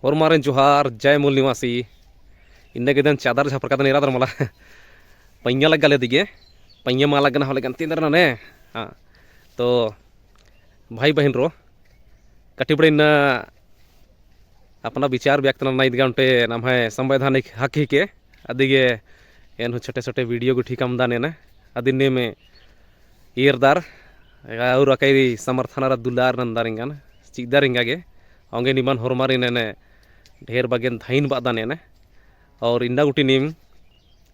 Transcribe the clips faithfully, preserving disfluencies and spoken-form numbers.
होरमारिन जोहार, जय मूल निवासी। इन्ने गे दन चादर झपरका दन एरादर मला। पइयाँ लग्गा ले दिगे, पइयाँ मा लग्गना होले गन तिंदर नने। हाँ, तो भाई बहिन रो, कटिबड़े इन्ना अपना विचार व्यक्त नन्ना इदगा ओन्टे नम्है संवैधानिक हक हिके, अदिगे एन हूँ छोटे छोटे video गुट्ठी कमदन एन, अदिन नीम एरदर, और अकई समर्थन अरा दुलार नन्दर एंगन, चिअदर एंगा गे, औंगे निमन होरमारिन एन ढेर बग्गेन धइन बअदन एन, और इन्ना गुट्ठी नीम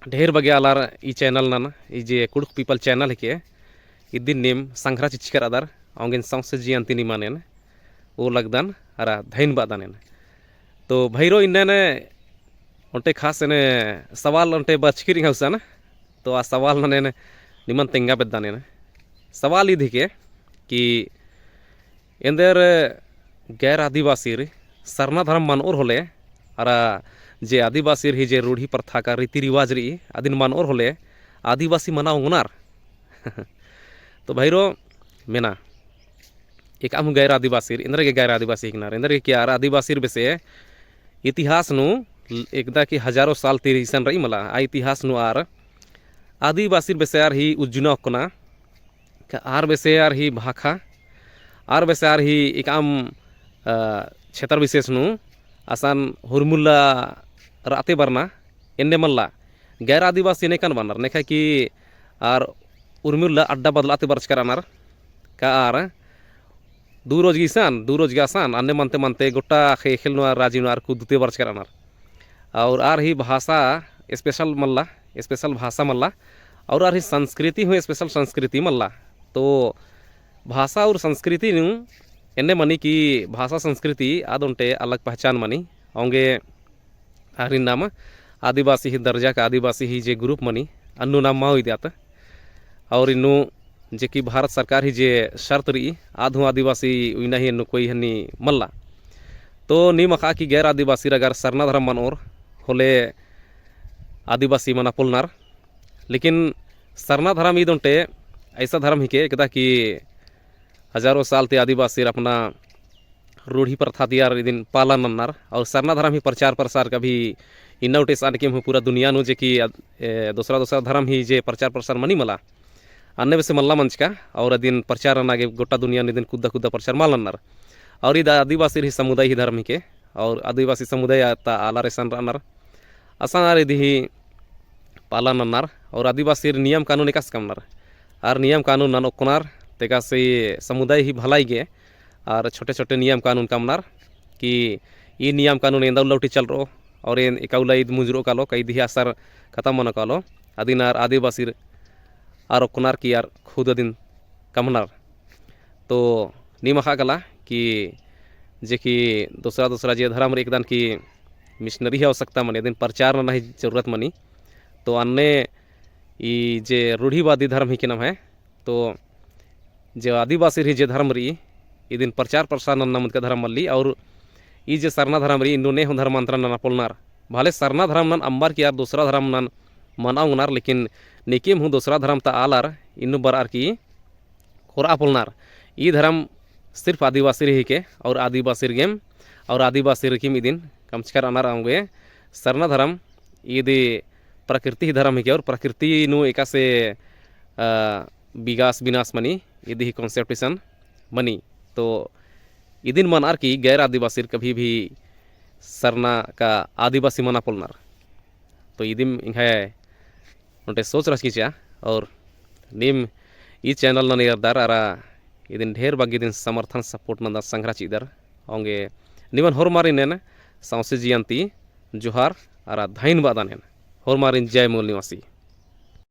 ढेर बग्गे आलर ई channel नन, ई जे कुँड़ुख़ people channel हिके, इदिन नीम संग्रह चिच्चकर अदर, औंगेन सौंसे जियन ती निमन एन, ओ लगदन अरा धइन बअदन एन। तो भइरो इन्ने ने ओन्टे खास एन सवाल ओन्टे बरचकी रई हूँ सन, तो आ सवाल नन एन निमन तेंगा बेद्दन एन। सवाल ईद हिके कि एन्देर गैर आदिवासीर सरना धरम मनओर होले, अरा जे आदिवासीर ही जे रूढ़ी प्रथा का रीति रिवाज रई, अदिन मनओर होले, आदिवासी मना ओंगनर। तो भइरो मेना, एकअम हूँ गैर आदिवासीर, एन्देरगे गैर आदिवासी हिकनर, एन्देरगे कि आर आदिवासीर बेसे इतिहास नू एकदा कि हजारों साल ती इसन रई मला, आ इतिहास नू आर आदिवासीर बेसे आर ही उज्जना ओक्कना, का आर बेसे आर ही भाखा, आर बेसे आर ही एकअम, अ, क्षेत्र विशेष नू असन हुरमुल्ला रअते बरना, एन्ने मल्ला। गैर आदिवासी नेकन बअनर, नेखा कि आर उर्मिल्ला अड्डा बदलाते बरचकर अनर, का आर दू रोज गे इसन, दू रोज गे असन, अन्ने मनते मनते गोट्टा खे-, खेल नू आर राजी नू आर कुद्दते बरचकर अनर। और आर ही भाषा special मल्ला, special भाषा मल्ला, और आर ही संस्कृति हूँ special संस्कृति मल्ला। तो भाषा और संस्कृति नू एन्ने मनी कि भाषा संस्कृति आद ओन्टे अलग पहचान मनी, औंगे आरिन नाम आदिवासी ही दर्जा का आदिवासी ही जे group मनी, अन्नु नाम मा उइदत। और इन्नु जे कि भारत सरकार ही जे शर्त रई, आद हूँ आदिवासी उइना ही अन्नु कोई हन्नी मल्ला। तो नीम अख़ा कि गैर आदिवासीर अगर सरना धरम मनओर होले आदिवासी मना पोलनर। लेकिन सरना धरम ईद ओन्टे ऐसा धरम हिके, एकदा कि हजारों साल ती आदिवासीर अपना रूढ़ी प्रथा ती आर इदिन पालन नन्नर। और सरना धरम ही प्रचार प्रसार कभी इन्ना उठे सान के हूँ पूरा दुनिया नू जे कि अद-, ए, दोसरा दोसरा धरम ही जे प्रचार प्रसार मनी मला, अन्ने बेसे मल्ला मंजका, और अदिन प्रचार नन्ना गे गोट्टा दुनिया नू इदिन कुद्दा कुद्दा प्रचार मल नन्नर। और ईद आदिवासीर ही समुदाय ही धरम हिके, और आदिवासी समुदाय ता आलर एसन रअनर। असन आर इदी ही पालन नन्नर और आदिवासीर नियम कानून एकासे कमनर। आर नियम कानून नन ओक्कनर, तेकासे समुदाय ही भलाई गे आर छोटे छोटे नियम कानून कमनर कि ई नियम कानून एन्दा उल्ला उठी चलरओ और एन एका उल्ला ईद मुंजरओ कालो, का इदी ही असर खतम मनो कालो, अदिन आर आदिवासीर आर ओक्कनर कि आर खुद अदिन कमनर। तो नीम अख़ा कला कि जे कि दोसरा दोसरा जे धरम रई एकदन कि missionary ही आवश्यकता मनी, अदिन प्रचार नना ही जरूरत मनी। तो अन्ने ई जे रूढ़िवादी धरम ही के नाम है, तो जे आदिवासीर ही जे धरम रई, इदिन प्रचार प्रसार नन्ना मुदका धरम मल्ली, और ई जे सरना धरम रई, इन्नु ने हूँ धर्मांतरण नना पोलनर। भले सरना धरम नन अम्बर कि आर दोसरा धरम नन मना ओंगनर, लेकिन नेकेम हूँ दोसरा धरम ता आलर इन्नु बरअर की कोरआ पोलनर। ई धरम सिर्फ आदिवासीर ही के और आदिवासीर गेम और आदिवासीर किम इदिन कमचकर अनर औंगे। सरना धरम ईद प्रकृति ही धरम ही के और प्रकृति नू एकासे, अ, विकास विनाश मनी, इदी ही concept इसन मनी। तो इदिन मनअर की गैर आदिवासीर कभी भी सरना का आदिवासी मना पोलनर। तो इदिम एंग्है ओन्टे सोच रहचकी चिआ, और नीम ई channel नन एरदर अरा इदिन ढेर बग्गे इदिन समर्थन support नन्दर संग्रह चिअदर। औंगे निमन होरमारिन एन सौंसे जियन ती जोहार अरा धइन बअदन एन। होरमारिन जय मूल निवासी।